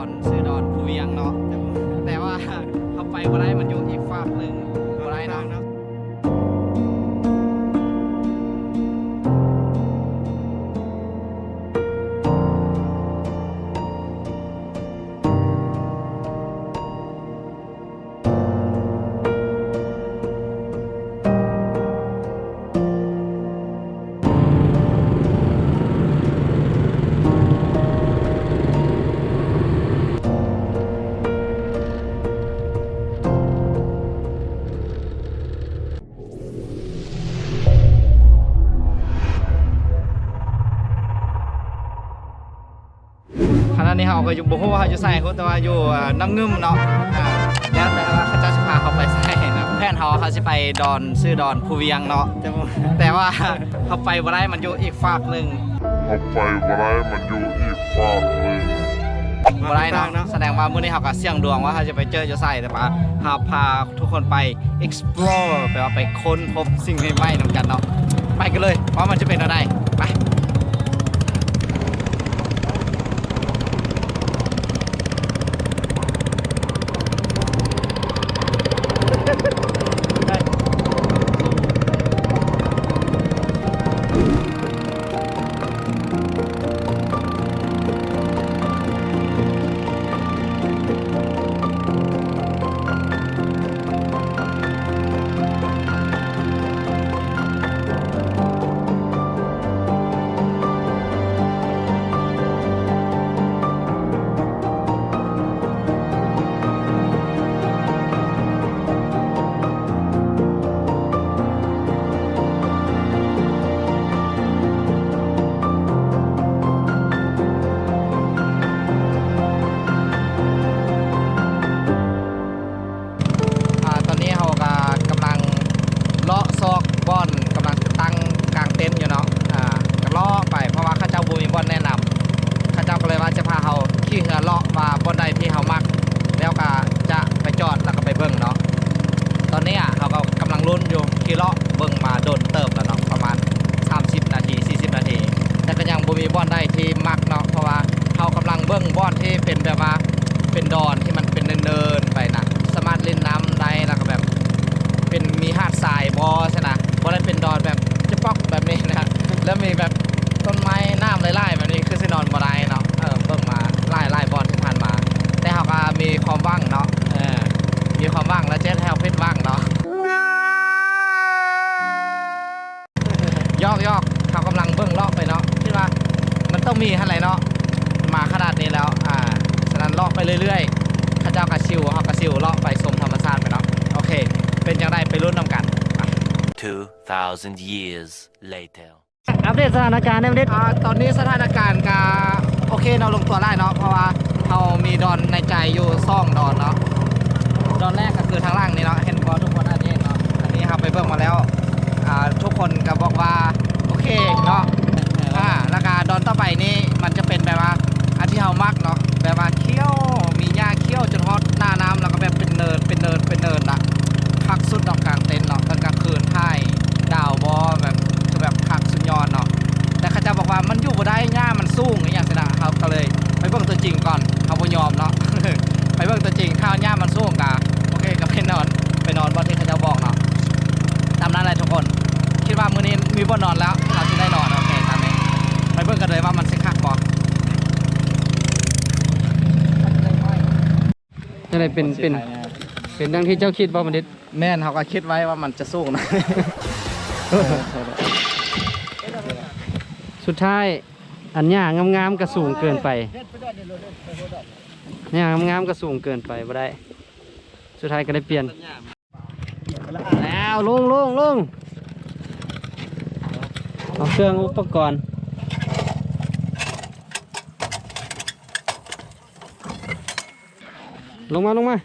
ດອນ ຊື່ດອນພູວຽງເນາະ ແຕ່ວ່າເຮົາໄປບໍ່ໄດ້ ມັນຢູ່ອີກຟາກໜຶ່ງ ບໍ່ໄດ້ເນາະ. ຂະນະນີ້ເຮົາກໍຢູ່ ບໍ່ຮູ້ວ່າເຮົາຢູ່ໃສ ຮູ້ແຕ່ວ່າຢູ່ ເອີ ນ້ຳງື່ມເນາະ. ອາ ແລ້ວແຕ່ວ່າເຂົາເຈົ້າຊິພາເຮົາໄປໃສເນາະ. ແຜນເຮົາ ເຮົາຊິໄປດອນ ຊື່ດອນພູວຽງເນາະ ແຕ່ ແຕ່ວ່າເຮົາໄປບໍ່ໄດ້ ມັນຢູ່ອີກຟາກໜຶ່ງ. ເຮົາໄປບໍ່ໄດ້ ມັນຢູ່ອີກຟາກໜຶ່ງ. ບໍ່ໄດ້ເນາະ. ສະແດງວ່າມື້ນີ້ເຮົາກໍສ່ຽງດວງວ່າເຮົາຈະໄປເຈີຢູ່ໃສ ແຕ່ວ່າເຮົາພາທຸກຄົນໄປ explore ແປວ່າໄປຄົ້ນພົບສິ່ງໃໝ່ໆນຳກັນເນາະ. ໄປກັນເລີຍວ່າມັນຈະເປັນແນວໃດ. ໄປ. ອາ ຕອນນີ້ເຮົາກະກຳລັງເລາະຊອກບ່ອນ ກຳລັງຈະຕັ້ງກາງເຕັນຢູ່ເນາະ. ອາ ກະເລາະໄປ ເພາະວ່າເຂົາເຈົ້າບໍ່ມີບ່ອນແນະນຳ ເຂົາເຈົ້າກໍເລີຍວ່າຈະພາເຮົາຂີ່ເຮືອເລາະວ່າບ່ອນໃດທີ່ເຮົາມັກ ແລ້ວກະຈະໄປຈອດ ແລ້ວກະໄປເບິ່ງເນາະ. ຕອນນີ້ອະ ເຮົາກໍກຳລັງລຸ້ນຢູ່ ຂີ່ເລາະເບິ່ງມາດົນເຕີບແລ້ວເນາະ ປະມານສາມສິບນາທີ ສີ່ສິບນາທີ ແຕ່ກໍຍັງບໍ່ມີບ່ອນໃດທີ່ມັກເນາະ ເພາະວ່າເຮົາກຳລັງເບິ່ງບ່ອນທີ່ເປັນແບບວ່າ ເປັນດອນທີ່ມັນເປັນເນີນໆໄປນະ ສາມາດຫຼິ້ນນ້ຳໄດ້ ແລ້ວກໍແບບເປັນ ມີຫາດຊາຍບໍ່ຊັ້ນນະ ບໍ່ໄດ້ເປັນດອນແບບຈະປອກແບບນີ້ນະ ແລ້ວມີແບບຕົ້ນໄມ້ ນ້ຳຫຼາຍໆແບບນີ້ ຄືຊິນອນບໍ່ໄດ້ເນາະ. ເອີ ເບິ່ງມາຫຼາຍໆບ່ອນທີ່ຜ່ານມາ ແຕ່ເຮົາກໍມີຄວາມຫວັງເນາະ ເອີ ມີຄວາມຫວັງ ແລ້ວຈະເຮັດໃຫ້ເຮົາຜິດຫວັງເນາະ. ຢອກໆ ເຮົາກຳລັງເບິ່ງເລາະໄປເນາະ ຄິດວ່າມັນຕ້ອງມີຫັ້ນແຫຼະເນາະ ມາຂະໜາດນີ້ແລ້ວ. ອາ ສະນັ້ນເລາະໄປເລື້ອຍໆ ເຂົາເຈົ້າກະຊິວ ເຮົາກະຊິວ ເລາະໄປຊົມທຳມະຊາດໄປເນາະ. ໂອເຄ ເປັນຈັ່ງໃດໄປລຸ້ນນຳກັນ. Two thousand years later. ອັບເດດສະຖານະການແດ່ ບັນດິດ. ອາ ຕອນນີ້ສະຖານະການກະໂອເຄເນາະ ລົງຕົວຫຼາຍເນາະ ເພາະວ່າເຮົາມີດອນໃນໃຈຢູ່ສອງດອນເນາະ. ດອນແລກກະຄືທາງຫຼັງນີ້ເນາະ ເຫັນບໍ່ ທຸກຄົນອາດຈະເຫັນເນາະ. ອັນນີ້ເຮົາໄປເບິ່ງມາແລ້ວ ອາ ທຸກຄົນກະບອກວ່າໂອເຄເນາະ. ອາ ແລ້ວກະດອນຕໍ່ໄປນີ້ມັນຈະເປັນແບບວ່າ ອັນທີ່ເຮົາມັກເນາະ ແບບວ່າຂຽວ ມີຫຍ້າຂຽວຈົນຮອດໜ້ານ້ຳ ແລ້ວກໍແບບເປັນເນີນ ເປັນເນີນ ເປັນເນີນນະ. ຄັກສຸດເນາະ ກາງເຕັນເນາະ ຕອນກາງຄືນ ຖ່າຍດາວບໍ່ ແບບ ຄືແບບຄັກສຸດຍອດເນາະ. ແຕ່ເຂົາເຈົ້າບອກວ່າມັນຢູ່ບໍ່ໄດ້ ຫຍ້າມັນສູງ ອີ່ຫຍັງຊີ້ນະ ເຮົາກໍເລີຍໄປເບິ່ງຕົວຈິງກ່ອນ ເຮົາບໍ່ຍອມເນາະ ໄປເບິ່ງຕົວຈິງ ຖ້າຫຍ້າມັນສູງກະໂອເຄ ກໍໄປນອນ ໄປນອນບ່ອນທີ່ເຂົາເຈົ້າບອກເນາະ. ຕາມນັ້ນແຫຼະທຸກຄົນ ຄິດວ່າມື້ນີ້ມີບ່ອນນອນແລ້ວ ເຮົາຊິໄດ້ນອນ. ໂອເຄ ຕາມນີ້ ໄປເບິ່ງກັນເລີຍວ່າມັນຊິຄັກບໍ່. ຈັ່ງໃດ ເປັນ ເປັນ ເປັນດັ່ງທີ່ເຈົ້າຄິດບໍ່ ບັນດິດ? ແມ່ນ ເຮົາກໍຄິດໄວ້ວ່າມັນຈະສູງນະ. ສຸດທ້າຍ ອັນຫຍ້າງາມໆກໍສູງເກີນໄປ ຫຍ້າງາມໆກໍສູງເກີນໄປ ບໍ່ໄດ້ ສຸດທ້າຍກໍໄດ້ປ່ຽນ. ແລ້ວ ລົງ ລົງ ລົງ ເອົາເຄື່ອງອຸປະກອນ ລົງມາ ລົງມາ.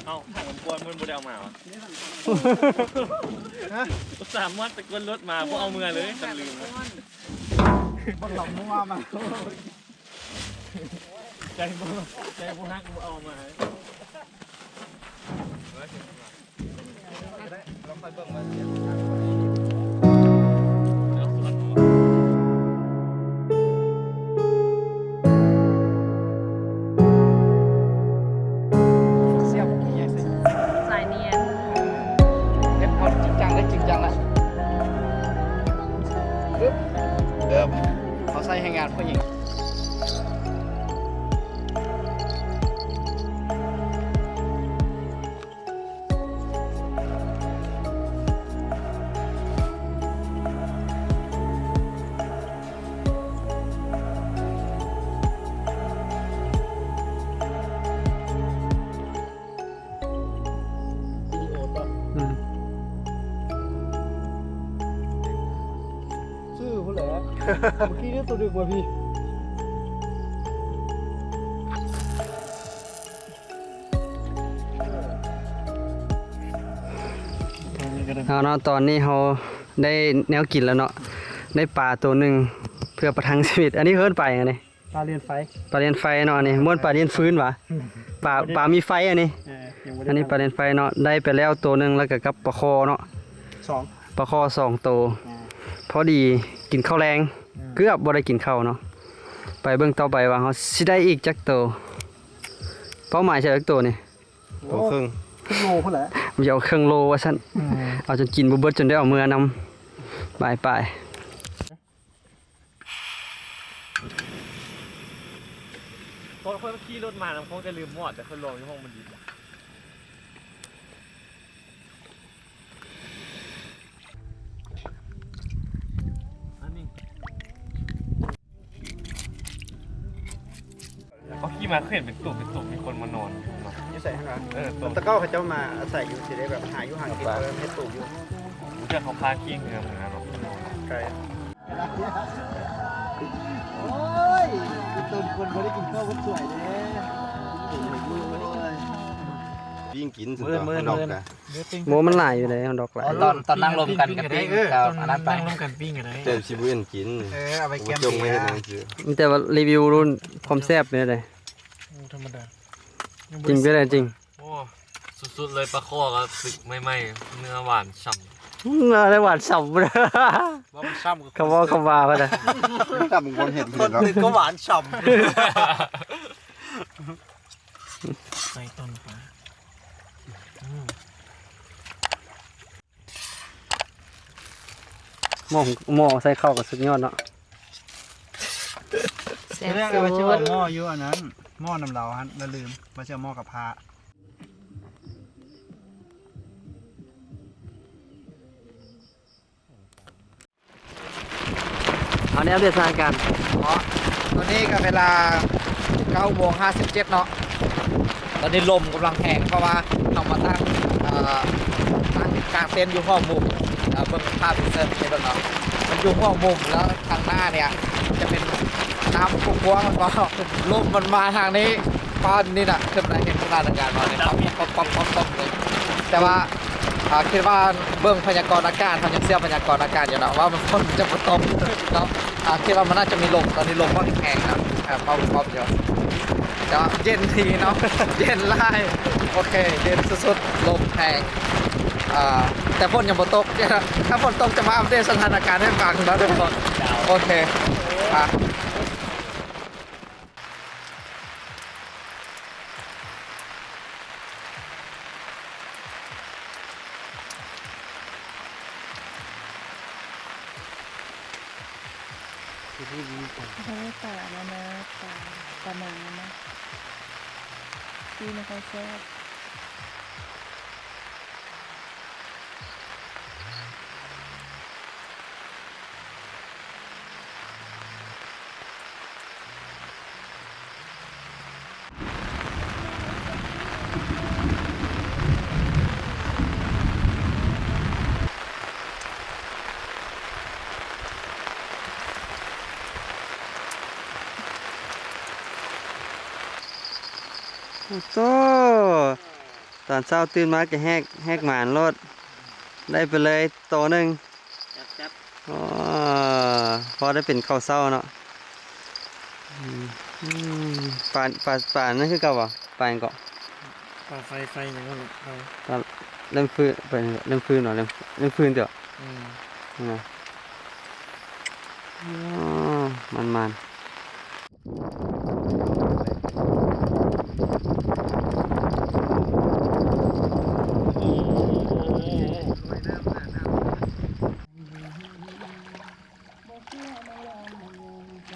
ເອົ້າ ຖັງນ້ຳກວດມັນບໍ່ໄດ້ເອົາມາຫວະ? ອຸດສ່າມາດໄປກວດລົດມາ ບໍ່ເອົາເມືອເລີຍ ຄັນລືມນະ. ບັກຫຼໍ່ມົວມາ ໃຈບໍ່ ໃຈບໍ່ຮັກ ບໍ່ເອົາມາ. ລອງໄປເບິ່ງວ່າ ເອົາສວນບໍ່? ເຂົາໃຊ້ແຮງງານຜູ້ຍິງ. ອືມ ຊື່ພຸ້ນແຫຼະ ເມື່ອກີ້ນີ້ໂຕດຶກວ່າພີ່. ເອົາເນາະ ຕອນນີ້ເຮົາໄດ້ແນວກິນແລ້ວເນາະ ໄດ້ປາໂຕໜຶ່ງເພື່ອປະທັງຊີວິດ. ອັນນີ້ເອີ້ນປາຫຍັງນີ້? ປາລຽນໄຟ ປາລຽນໄຟເນາະ ອັນນີ້ ບໍ່ແມ່ນປາລຽນຟືນຫວາ? ອືມ ປາ ປາມີໄຟອັນນີ້. ເອີ ຍັງບໍ່ໄດ້ ອັນນີ້ປາລຽນໄຟເນາະ ໄດ້ໄປແລ້ວໂຕໜຶ່ງ ແລ້ວກໍກັບປາຄໍ່ເນາະ ສອງ ປາຄໍ່ສອງໂຕ. ອືມ ພໍດີກິນເຂົ້າແລງ ອືມ ເກືອບບໍ່ໄດ້ກິນເຂົ້າເນາະ. ໄປເບິ່ງຕໍ່ໄປວ່າເຮົາຊິໄດ້ອີກຈັກໂຕ. ເປົ້າໝາຍຊິເອົາຈັກໂຕນີ້? ໂຕເຄິ່ງ ເຄິ່ງໂລພຸ້ນແຫຼະ ຢາກເອົາເຄິ່ງໂລວ່າຊັ້ນ. ອືມ ເອົາຈົນກິນບໍ່ເບິດ ຈົນໄດ້ເອົາເມືອນຳ. ໄປໆ ຕອນຂ້ອຍຂີ່ລົດມານຳ ຂ້ອຍກໍລືມມອດ ແຕ່ຂ້ອຍລອງຢູ່ຫ້ອງມັນດີ. ອັນນີ້ ເຂົາຂີ່ມາ ເຂົາເຫັນເປັນຕູບເປັນຕູບ ມີຄົນມານອນຢູ່ເນາະ. ຢູ່ໃສຫັ້ນຫວາ? ເອີ ຕະເກົ່າເຂົາເຈົ້າມາອາໄສຢູ່ ຊິໄດ້ແບບຫາຢູ່ຫາກິນ ເຂົາເຮັດຕູບຢູ່. ຮູ້ຈັກເຂົາພາຂີ່ເຮືອມາເນາະ ໄກ. ໂອ້ຍ ຕົ້ນຄົນບໍ່ໄດ້ກິນເຂົ້າກັບສວຍເດ້. ປີ້ງກິນ ມື້ ມື້ ມື້ ໂອ້ ມັນຫຼາຍຢູ່ເດ້ ດອກຫຼາຍ. ຕອນ ຕອນນັ່ງລົມກັນກໍປີ້ງ ເອີ ເຈົ້າ ອັນນັ້ນໄປ ນັ່ງລົມກັນປີ້ງກໍໄດ້ ແຕ່ຊິບໍ່ເອັນກິນ. ເອີ ເອົາໄປແກ້ມເບຍ ມີແຕ່ວ່າຣີວິວລຸ້ນຄວາມແຊບນີ້ເດ້. ໂອ້ ທຳມະດາ ຈິງ ເປັນໄດຈິງ? ໂອ້ ສຸດໆເລີຍ ປາຄໍ່ກໍສຶກໃໝ່ໆ ເນື້ອຫວານຊ່ຳ. ເນື້ອໄດ້ຫວານຊ່ຳ ບໍ່ມັນຊ່ຳ ຄຳເວົ້າຄຳວ່າເພິ່ນນະ ຊ່ຳບໍ່ເຫັນເພິ່ນ ກໍຫວານຊ່ຳ. ໃສ່ຕົ້ນປາ ອືມ ໝໍ້ ໝໍ້ໃສ່ເຂົ້າກໍສຸດຍອດເນາະ. ແຊບ ທີແລກວ່າຊິເອົາໝໍ້ຢູ່ອັນນັ້ນ ໝໍ້ນຳລາວຫັ້ນ ແລ້ວລືມວ່າຊິເອົາໝໍ້ກະພະ. ເອົາແນວເດດສະຖານະການ ເນາະ ຕອນນີ້ກໍເວລາເກົ້າໂມງຫ້າສິບເຈັດເນາະ. ຕອນນີ້ລົມກຳລັງແຮງ ເພາະວ່າເຮົາມາຕັ້ງ ເອີ ຕັ້ງກາງເຕັນຢູ່ຫ້ອງມຸມ. ເອີ ເບິ່ງພາບອິນເສີດໃຫ້ເບິ່ງເນາະ ມັນຢູ່ຫ້ອງມຸມ ແລ້ວທາງໜ້າເນີ້ຍຈະເປັນນ້ຳກວ້າງໆ ມັນກໍລົມມັນມາທາງນີ້ ປານນີ້ນະ ຄືໄດ້ເຫັນສະຖານະການເນາະ ນີ້ ປັບໆໆໆເລີຍ. ແຕ່ວ່າ ອ່າ ຄິດວ່າເບິ່ງພະຍາກອນອາກາດ ເຮົາຍັງເຊື່ອພະຍາກອນອາກາດຢູ່ເນາະ ວ່າມັນ ຝົນຈະບໍ່ຕົກເນາະ. ອ່າ ຄິດວ່າມັນໜ້າຈະມີລົມ ຕອນນີ້ລົມກໍແຮງນະ ເອີ ເປົ່າໆຢູ່ ແຕ່ວ່າເຢັນດີເນາະ ເຢັນຫຼາຍ. ໂອເຄ ເຢັນສຸດໆ ລົມແຮງ ອ່າ ແຕ່ຝົນຍັງບໍ່ຕົກ ຖ້າຝົນຕົກຈະມາອັບເດດສະຖານະການໃຫ້ຟັງເນາະທຸກຄົນ. ໂອເຄ ອ່າ. ເອີ ປາອັນນັ້ນນະ ປາ ປາໜານະ ປີ້ງບໍ່ຄ່ອຍແຊບ. ໂອ້ໂຕ ຕອນເຊົ້າຕື່ນມາກໍແຮກ ແຮກໝານໂລດ ໄດ້ໄປເລີຍໂຕໜຶ່ງ. ຈັບ ຈັບ ອໍ ພໍໄດ້ເປັນເຂົ້າເຊົ້າເນາະ. ອືມ ອືມ ປາ ປາ ປານັ້ນຄືເກົ່າບໍ່? ປາຫຍັງເກາະ? ປາໄຟ ໄຟຫຍັງນັ້ນແຫຼະ ເອົາ ປາເລັມຟືນ ເປັນເລັມຟືນເນາະ ເລັມ ເລັມຟືນເດ. ອືມ ນະ ອໍ ມັນໆ. ບໍ່ເຊື່ອມາລອງເບິ່ງ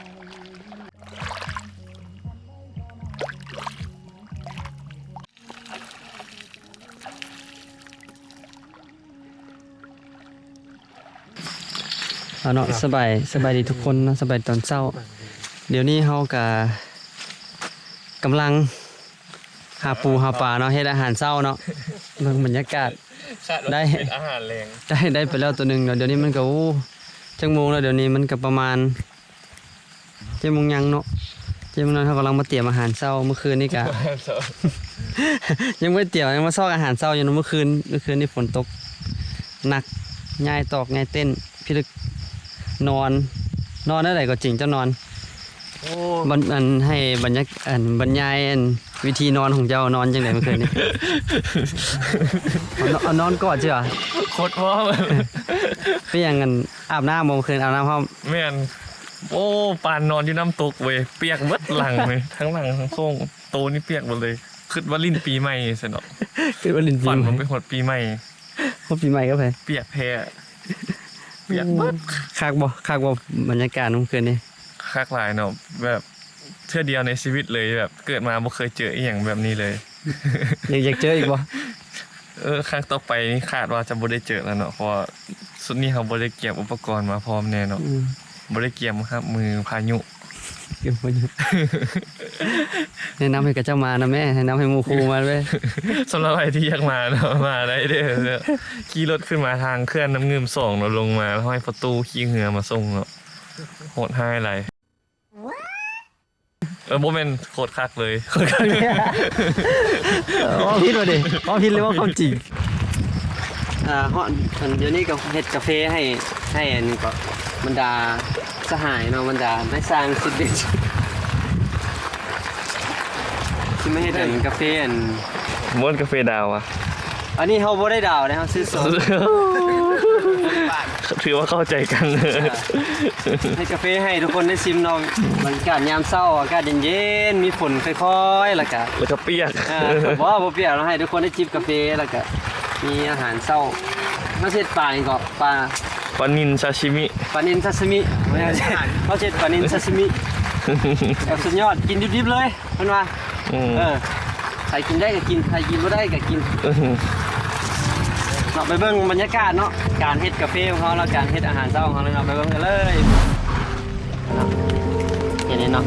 ເອົາເນາະ ສະບາຍ ສະບາຍດີທຸກຄົນເນາະ ສະບາຍຕອນເຊົ້າ. ດຽວນີ້ເຮົາກະກຳລັງຫາປູຫາປາເນາະ ເຮັດອາຫານເຊົ້າເນາະ. ເບິ່ງບັນຍາກາດ ໄດ້ ເປັນອາຫານແລງ ໄດ້ ໄດ້ໄປແລ້ວໂຕໜຶ່ງເນາະ. ດຽວນີ້ມັນກະ ໂອ້ ຈັກໂມງແລ້ວ? ດຽວນີ້ມັນກະປະມານ ເຈັດໂມງຍັງເນາະ ເຈັດໂມງນັ້ນ ເຮົາກຳລັງມາຕຽມອາຫານເຊົ້າ. ມື້ຄືນນີ້ກະ ອາຫານເຊົ້າ ຍັງບໍ່ໄດ້ຕຽມ ຍັງມາຊອກອາຫານເຊົ້າຢູ່ເນາະ. ມື້ຄືນ ມື້ຄືນນີ້ຝົນຕົກໜັກ ຍ້າຍຕອກ ຍ້າຍເຕັນ ພິລຶກ ນອນ ນອນແນວໃດກໍຈິງເຈົ້ານອນ? ໂອ້ ບັນ ອັນ ໃຫ້ບັນຍາ ອັນ ບັນຍາຍ ອັນ ວິທີນອນຂອງເຈົ້າ ນອນຈັ່ງໃດມື້ຄືນນີ້? ເອົາ ເອົານອນກອດຊິຫວາ? ໂຄດພ້ອມ ເປັນຫຍັງ ອັນ ອາບນ້ຳບໍ່? ມື້ຄືນອາບນ້ຳພ້ອມ? ແມ່ນ. ໂອ້ ປານນອນຢູ່ນ້ຳຕົກເວີຍ ປຽກເບິດຫຼັງເວີຍ ທັງຫຼັງທັງໂຄ້ງ ໂຕນີ້ປຽກເບິດເລີຍ. ຄິດວ່າຫຼິ້ນປີໃໝ່ຊັ້ນເນາະ ຄິດວ່າຫຼິ້ນປີໃໝ່ ຝັນວ່າໄປຮອດປີໃໝ່ ຮອດປີໃໝ່ກັບໃຜ? ປຽກແທ້ ປຽກເບິດ. ໂອ້ ຄັກບໍ່? ຄັກບໍ່ ບັນຍາກາດມື້ຄືນນີ້? ຄັກຫຼາຍເນາະ ແບບເທື່ອດຽວໃນຊີວິດເລີຍ ແບບເກີດມາບໍ່ເຄີຍເຈີອີ່ຫຍັງແບບນີ້ເລີຍ. ຢາກ ຢາກເຈີອີກບໍ່? ເອີ ຄັ້ງຕໍ່ໄປນີ້ຄາດວ່າຈະບໍ່ໄດ້ເຈີແລ້ວເນາະ ເພາະວ່າຊຸດນີ້ເຮົາບໍ່ໄດ້ກຽມອຸປະກອນມາພ້ອມແນ່ເນາະ. ອືມ ບໍ່ໄດ້ກຽມຮັບມືພາຍຸ ກຽມພາຍຸ. ແນະນຳໃຫ້ເຂົາເຈົ້າມານຳແມ້ ແນະນຳໃຫ້ໝູ່ຄູ່ມາເວີຍ. ສຳລັບໃຜທີ່ຢາກມາເນາະ ມາໄດ້ເດີ້. ຂີ່ລົດຂຶ້ນມາທາງເຂື່ອນນ້ຳງື່ມສອງເນາະ ລົງມາຫ້ອຍປະຕູ ຂີ່ເຮືອມາສົ່ງເນາະ ໂຫດຮ້າຍຫຼາຍ. ເອີ ບໍ່ແມ່ນ ໂຄດຄັກເລີຍ ໂຄດຄັກເລີຍ. ເວົ້າຜິດບໍ່ເດ? ເວົ້າຜິດຫຼືເວົ້າຄວາມຈິງ? ອ່າ ເຮົາ ອັນ ດຽວນີ້ກໍເຮັດກາເຟໃຫ້ ໃຫ້ອັນກໍບັນດາສະຫາຍເນາະ ບັນດານາຍຊ່າງສຸດເດັດ ຊິມາເຮັດອັນກາເຟ ອັນ ບໍ່ແມ່ນກາເຟດາວຫວາ? ອັນນີ້ເຮົາບໍ່ໄດ້ດາວເດ້ ເຮົາຊື້ສົດ ຖືວ່າເຂົ້າໃຈກັນ. ເຮັດກາເຟໃຫ້ທຸກຄົນໄດ້ຊິມເນາະ ບັນຍາກາດຍາມເຊົ້າ ອາກາດເຢັນໆ ມີຝົນຄ່ອຍໆ ແລ້ວກະ ແລ້ວກະປຽກ ອ່າ ບໍ່ ບໍ່ປຽກ ເຮົາໃຫ້ທຸກຄົນໄດ້ຈິບກາເຟ ແລ້ວກະມີອາຫານເຊົ້າ. ເຮົາເຮັດປາຫຍັງເກາະ? ປາ ປານິນຊາຊິມິ ປານິນຊາຊິມິ ເຮົາເຮັດປານິນຊາຊິມິ ແບບສຸດຍອດ ກິນດິບໆເລີຍ ເພິ່ນວ່າ. ອືມ ເອີ ໃຜກິນໄດ້ກໍກິນ ໃຜກິນບໍ່ໄດ້ກໍກິນ ອືມ ເນາະ. ໄປເບິ່ງບັນຍາກາດເນາະ ການເຮັດກາເຟຂອງເຮົາ ແລ້ວການເຮັດອາຫານເຊົ້າຂອງເຮົາເລີຍເນາະ ໄປເບິ່ງກັນເລີຍເນາະ. ເຫັນເນາະ